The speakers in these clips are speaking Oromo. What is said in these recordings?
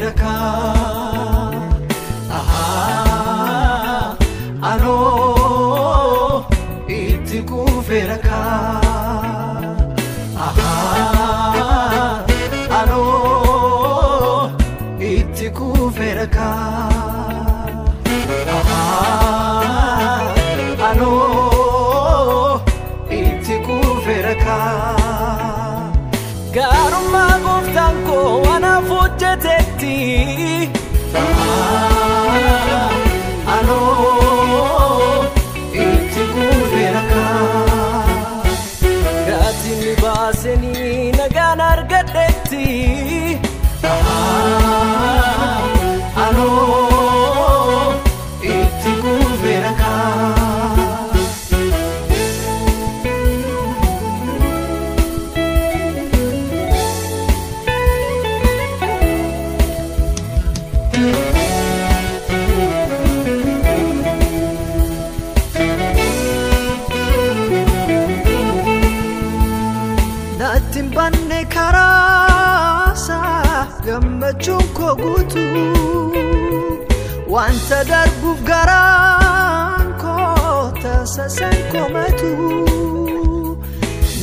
kuufeera kaa. Anoo itti kuufeera kaa. Anoo itti kuufeera kaa. Anoo itti kuufeera kaa. Gaarummaa gooftaan koo anaaf hojjetetti. Anoo itti kuufeera kaa. Gatiin ni baasanii nagaan argadhetti. Anoo itti kuufeera kaa. Natti hin banne karaasaa gammachuun koo guutuu wanta darbuuf garaan koo taasisan komatu.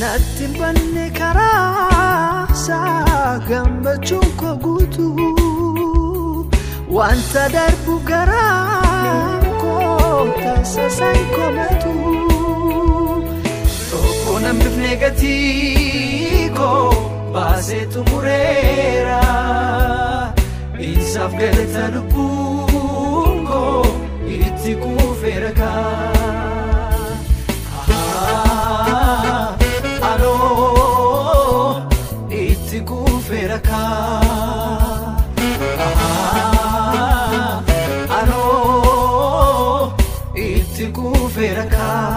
Natti hin banne karaasaa gammachuun koo guutuu wanta darbuuf garaan koo taasisan komatu. Tokko nambifne gatii koo baasee xumureera. Isaaf galata lubbuun koo itti kuufeera kaa. Anoo itti kuufeera kaa. Anoo itti kuufeera kaa.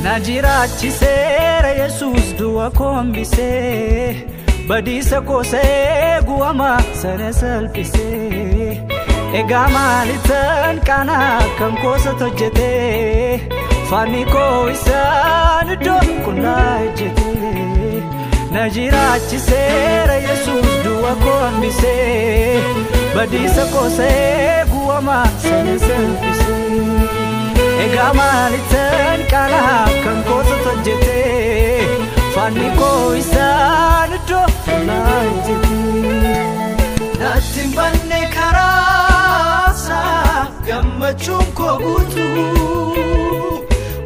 Na jiraachiseera Yesuus du'a koo hambisee badiisa koos eegu hamaa sana salphisee. Egaa maalitan kana kan koosatu hojjetee faanni koo isaan iddoo qullaa ejjetee. Na jiraachiseera Yesuus du'a koo hambisee badiisa koos eegu hamaa sana salphisee. Egaa maalitan kana kan koosatu hojjetee faanni koo isaan iddoo qullaa ejjetee. Natti hin banne karaasaa gammachuun koo guutuu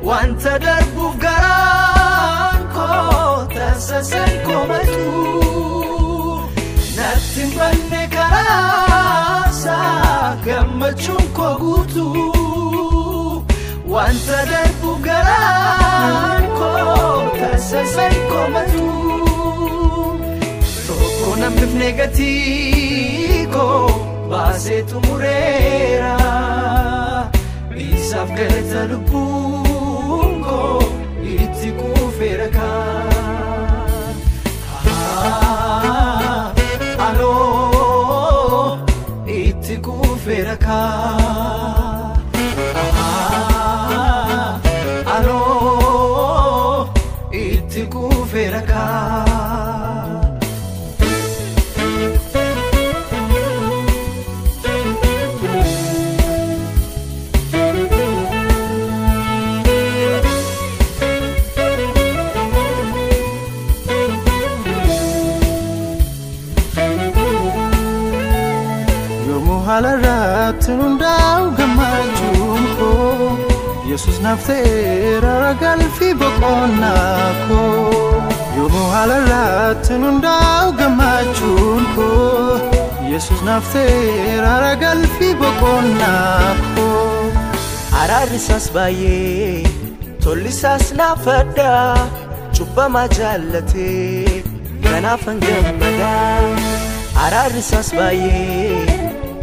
wanta darbuuf garaan koo taasisan komatu. Natti hin banne karaasaa gammachuun koo guutuu wanta darbuuf garaan koo taasisan komatu. Tokko nambifne gatii koo baasee xumureera. Isaaf galata lubbuun koo itti kuufeera kaa. Anoo itti kuufeera kaa. Anoo itti kuufeera kaa. Yommuu haala irratti hundaa'u gammachuun koo Yesuus naaf ta'eera galfii boqonnaa koo. Yommuu haala irratti hundaa'u gammachuun koo Yesuus naaf ta'eera galfii boqonnaa koo. Araarri isaas baay'ee tolli isaas naaf adda cubbamaa jaallatee kanaafan gammada. Araarri isaas baay'ee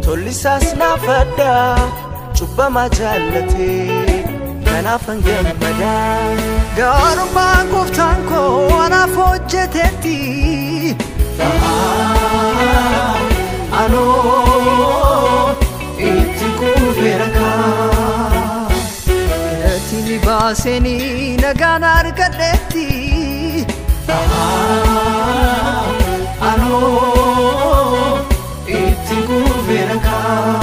tolli isaas naaf adda cubbamaa jaallatee Kanaafan gammada. Gaarummaa gooftaan koo anaaf hojjetetti. Anoo itti kuufeera kaa. Gatiin baaseenii nagaan argadhetti. Anoo itti kuufeera kaa.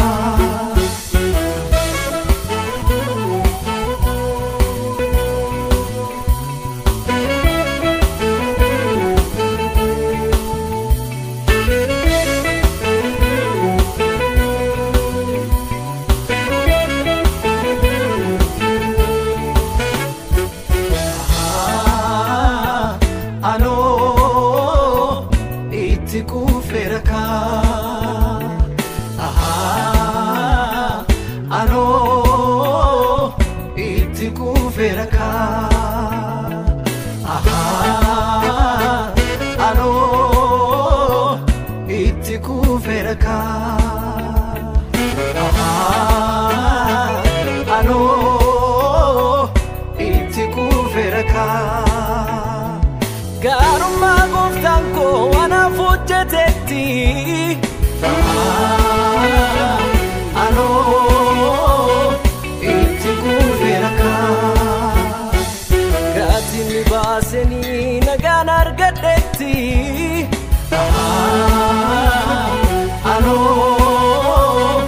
Anoo itti kuufeera kaa. Anoo itti kuufeera kaa. Anoo itti kuufeera kaa. Anoo itti kuufeera kaa. Gaarummaa gooftaan koo anaaf hojjetetti. Anoo itti kuufeera kaa. Gatiin baaseenii nagaan argadhetti. Anoo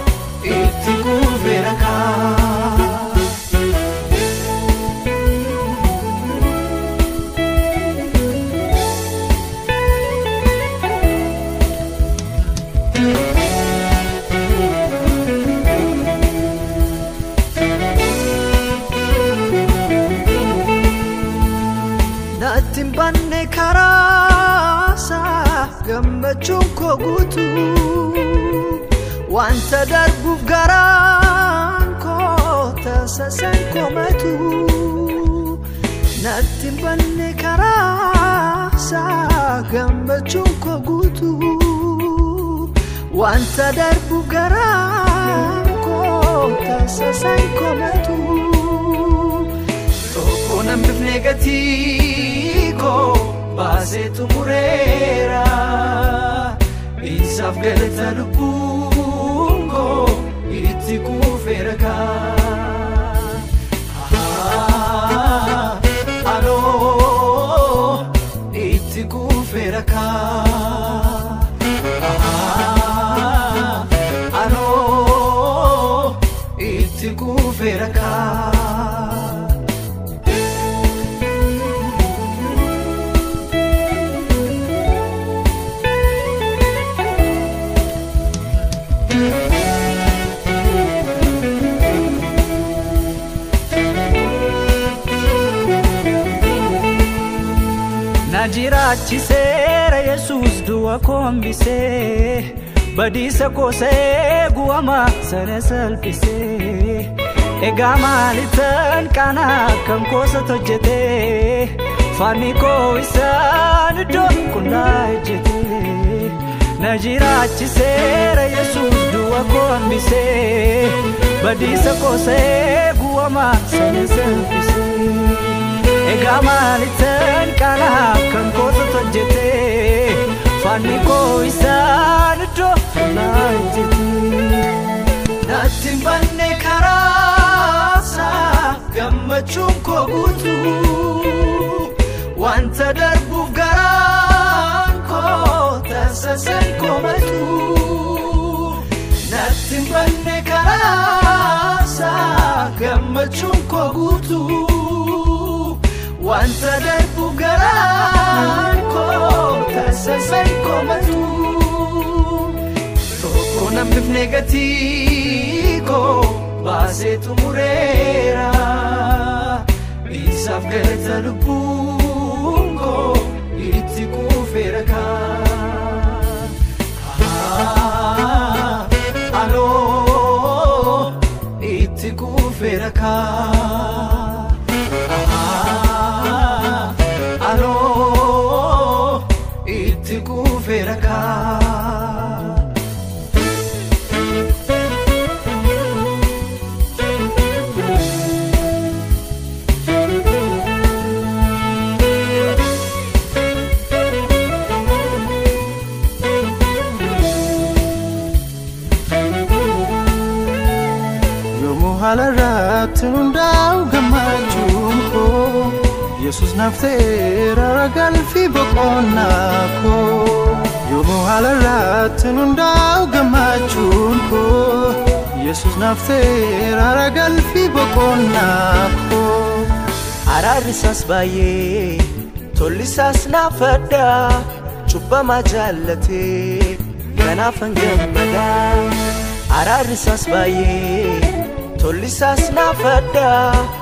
itti kuufeera kaa. Natti hin banne karaasaa gammachuun koo guutuu. Wanta darbuuf garaan koo taasisan komatu. Natti hin banne karaasaa gammachuun koo guutuu. Wanta darbuuf garaan koo taasisan komatu. Tokko nan bifne gatii koo baasee xumureera. Isaaf galata lubbuun koo itti kuufeera kaa. Anoo itti kuufeera kaa. Anoo itti kuufeera kaa. Na jiraachiseera Yesuus du'a koo hambisee, badiisa koo eegu hamaa sana salphisee. Egaa maalitan kana kan koosat hojjetee, faanni koo isaan iddoo qullaa ejjetee. Na jiraachiseera Yesuus du'a koo hambisee, badiisa koo eegu hamaa sana salphisee. Egaa maalitan kana kan koosat hojjetee, faanni koo isaan iddoo qullaa ejjetee. Natti hin banne karaasaa gammachuun koo guutuu. Wanta darbuuf garaan koo taasisan komatu. Natti hin banne karaasaa gammachuun koo guutuu. Wanta darbuuf garaan koo taasisan komatu. Tokko nan bifne gatii koo baasee xumureera. Isaaf galata lubbuun koo itti kuufeera kaa. Anoo itti kuufeera kaa. Anoo itti kuufeera kaa. haala irratti hundaa'u gammachuun koo Yesus naaf ta'eera galfii boqonnaa koo. Yoomuu haala irratti hundaa'u gammachuun koo Yesus naaf ta'eera galfii boqonnaa koo. Araarri isaas baay'ee tolli isaas naaf adda cubbamaa jaallatee kanaafan gammada. Araarri isaas baay'ee tolli isaas naaf adda.